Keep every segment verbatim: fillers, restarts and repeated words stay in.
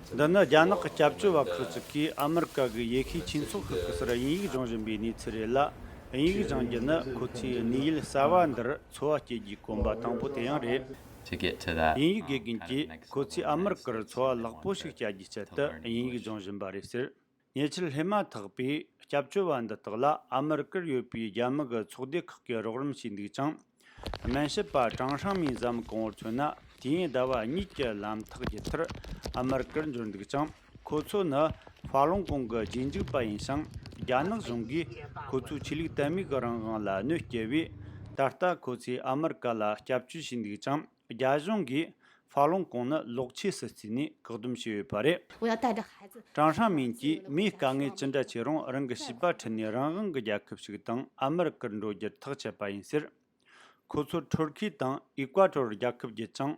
འདི་ནི་རྒྱ་ནག་གི་སྐྱབས་བཅོལ་བ་ཁག་ཅིག་གིས་ཨ་མི་རི་ཀ་གི་ཡེ་ཤུའི་ཆོས་ཚོགས་ཤིག་གི་སར་དབྱིན་ཡིག་སྦྱོང་བཞིན་པའི་གནས་ཚུལ་རེད་ལ། དབྱིན་ཡིག་སྦྱང་རྒྱུ་ནི་ཁོ་ཚོའི་གནས་ཡུལ་གསར་བ་འདིར་འཚོ་བ་སྐྱེལ་རྒྱུའི་གོམ་པ་དང་པོ་དེ་ཡང་རེད། དབྱིན་ཡིག་དགེ་རྒན་གྱིས་ཁོ་ཚོས་ཨ་མི་རི་ཀར་འཚོ་བ་ལེགས་པོ་ཞིག་སྐྱེལ་རྒྱུའི་ཆེད་དུ་དབྱིན་ཡིག་སྦྱོང་བཞིན་པ་རེད་ཟེར། ཉེ་ཆར་སླེབས་མ་ཐག་པའི་སྐྱབས་བཅོལ་བ་འདི་དག་ལ་ཨ་མི་རི་ཀར་ཡོད་པའི་རྒྱ་མི་གི་ཚོགས་སྡེ་ཁག་གིས་རོགས་རམ་བྱས་འདུག་ཅིང་། སྨན་ཞབས་པ་ཀྲང་ཧྲང་མིན་ཟམ་གོང་བོར་མཚོན་ན། དུས་ཡུན་ཟླ་བ་གཉིས་ཀྱི་ལམ་ཐག་བརྒྱུད་མཐར་ཨ་མི་རི་ཀར་འབྱོར་འདུག་ཅིང་། ཁོ་ཚོ་ནི་ཧྥ་ལུང་ཀོང་གི་རྗེས་འཇུག་པ་ཡིན་ཞིང་། རྒྱ་ནག་གཞུང་གིས་ཁོ་ཚོའི་ཆོས་ལུགས་དད་མོས་ཀྱི་རང་དབང་ལ་གནོད་སྐྱེལ་བས། ད་ལྟ་ཁོ་ཚོས་ཨ་མི་རི་ཀ་ལ་སྐྱབས་བཅོལ་བྱས་འདུག་ཅིང་། རྒྱ་གཞུང་གིས་ཧྥ་ལུང་ཀོང་ནི་ལོག་ཆོས་སུ་བརྩིས་ནས་བཀག་སྡོམ་བྱས་ཡོད་པ་རེད། 我要带着孩子。 ཀྲང་ཧྲང་མིན་གྱིས་མིའི་དཀའ་ངལ་ཅི་འདྲ་ཆེ་རུང་རང་གི་བྱིས་པ་ཁྲིད་ནས་རང་དབང་གི་རྒྱལ་ཁབ་ཞིག་དང་ཨ་མི་རི་ཀར་འགྲོ་རྒྱུར་ཐག་བཅད་པ་ཡིན་ཟེར། ཁོ་ཚོར་ཐུར་ཁེ་དང་ཨི་ཀུ་ཨ་ཏོར་རྒྱལ་ཁབ་བརྒྱུད་ཅིང་།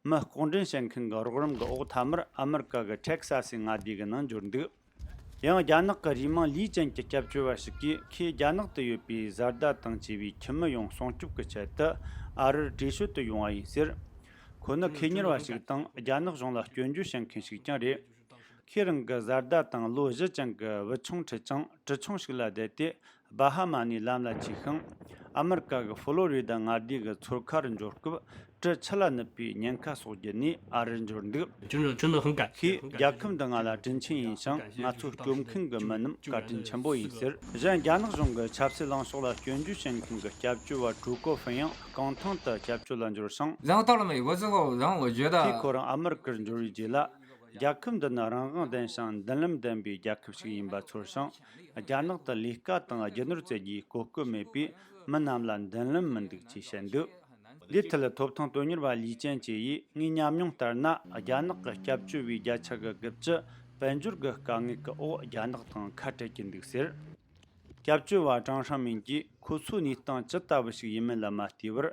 མི་ལྐོག་འདྲེན་བྱེད་མཁན་གྱི་རོགས་རམ་གྱི་འོག་མཐའ་མར་ཨ་མི་རི་ཀ་གི་ཊེག་ས་སི་མངའ་སྡེ་གི་ནང་འབྱོར་འདུག། ཡང་རྒྱ་ནག་གི་རུས་མིང་ལི་ཅན་གྱི་སྐྱབས་བཅོལ་བ་ཞིག་གིས། ཁོས་རྒྱ་ནག་ཏུ་ཡོད་པའི་བཟའ་ཟླ་དང་བཅས་པའི་ཁྱིམ་མི་ཡོངས་སྲུང་སྐྱོབ་ཀྱི་ཆེད་དུ་ཨ་རིར་བྲོས་བྱོལ་དུ་ཡོང་བ་ཡིན་ཟེར། ཁོ་ནི་ཁེ་གཉེར་བ་ཞིག་དང་རྒྱ་ནག་གཞུང་ལ་སྐྱོན་བརྗོད་བྱེད་མཁན་ཞིག་ཀྱང་རེད། ཁོས་རང་གི་བཟའ་ཟླ་དང་ལོ་བཞི་ཅན་གྱི་བུ་ཆུང་ཁྲིད་ཅིང་། གྲུ་ཆུང་ཞིག་ལ་བསྡད་དེ་སྦ་ཧ་མ་ནས་ལམ་ལ་ཆས་ཤིང་། ཨ་མི་རི་ཀ་གི་ཧྥོ་ལོ་རི་ད་མངའ་སྡེ་གི་མཚོ་ཁ་རུ་འབྱོར་སྐབས། གྲུ་ཆུ་ལ་ནུབ་པའི་ཉེན་ཁ་སོགས་བརྒྱུད་ནས་ཨ་རིར་འབྱོར་འདུག། 真的真的很感谢， ཁོས་རྒྱལ་ཁབ་འདི་ང་ལ་དྲིན་ཆེན་ཡིན་ཞིང་། ང་ཚོ་སྐྱོབ་མཁན་གྱི་མི་རྣམས་བཀའ་དྲིན་ཆེན་པོ་ཡིན་ཟེར། གཞན་རྒྱ་ནག་གཞུང་གི་ཆབ་སྲིད་ལངས་ཕྱོགས་ལ་སྐྱོན་བརྗོད་བྱེད་མཁན་གྱི་སྐྱབས་བཅོལ་བ་ཀྲུའུ་ཀོ་ཧྥེང་ཡང་རྐང་ཐང་དུ་སྐྱབས་བཅོལ་ལ་འབྱོར་ཞིང་། 然后到了美国之后，然后我觉得 ཁོས་ཁོ་རང་ཨ་མི་རི་ཀར་འབྱོར་བའི་རྗེས་ལ། རྒྱལ་ཁབ་འདི་ནི་རང་དབང་ལྡན་ཞིང་མདུན་ལམ་ལྡན་པའི་རྒྱལ་ཁབ་ཞིག་ཡིན་པ་ཚོར་ཞིང་། རྒྱ་ནག་ཏུ་ལས་ཀ་དང་རྒྱུ་ནོར་བཙལ་རྒྱུའི་གོ་སྐབས་མེད་པས། མི་རྣམས་ལ་མདུན་ལམ་མི་འདུག་ཅེས་བཤད་འདུག། འདིའི་ཐད་ཐོབ་ཐང་དོན་གཉེར་བ་ལི་ཅན་ཅེ་ཡིས། ངའི་ཉམས་མྱོང་ལྟར་ན། རྒྱ་ནག་གི་སྐྱབས་བཅོལ་བའི་བརྒྱ་ཆ་གི་དགུ་བཅུ་དཔལ་འབྱོར་གྱི་དཀའ་ངལ་གྱི་འོག་རྒྱ་ནག་དང་ཁ་བྲལ་གྱི་འདུག་ཟེར། སྐྱབས་བཅོལ་བ་ཀྲང་ཧྲང་མིན་གྱིས། ཁོ་ཚོའི་གནས་སྟངས་ཇི་ལྟ་བུ་ཞིག་ཡིན་མིན་ལ་མ་ལྟོས་པར།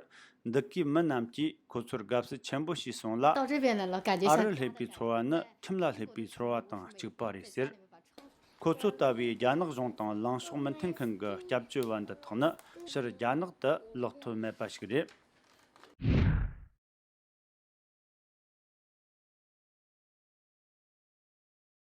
འདི་གའི་མི་རྣམས་ཀྱིས་ཁོ་ཚོར་དགའ་བསུ་ཆེན་པོ་ཞིག་སོང་ལ། 到这边来了，感觉 ཨ་像 རིར་སླེབས་པའི་ཚོར་བ་ནི་ཁྱིམ་ལ་སླེབས་པའི་ཚོར་བ་དང་གཅིག་པ་རེད་ཟེར། ཁོ་ཚོ་ལྟ་བུའི་རྒྱ་ནག་གཞུང་དང་ལངས་ཕྱོགས་མི་མཐུན་མཁན་གྱི་སྐྱབས་བཅོལ་བ་འདི་དག་ནི་ཕྱིར་རྒྱ་ནག་ཏུ་ལོག་ཐུབ་མེད་པ་ཞིག་རེད།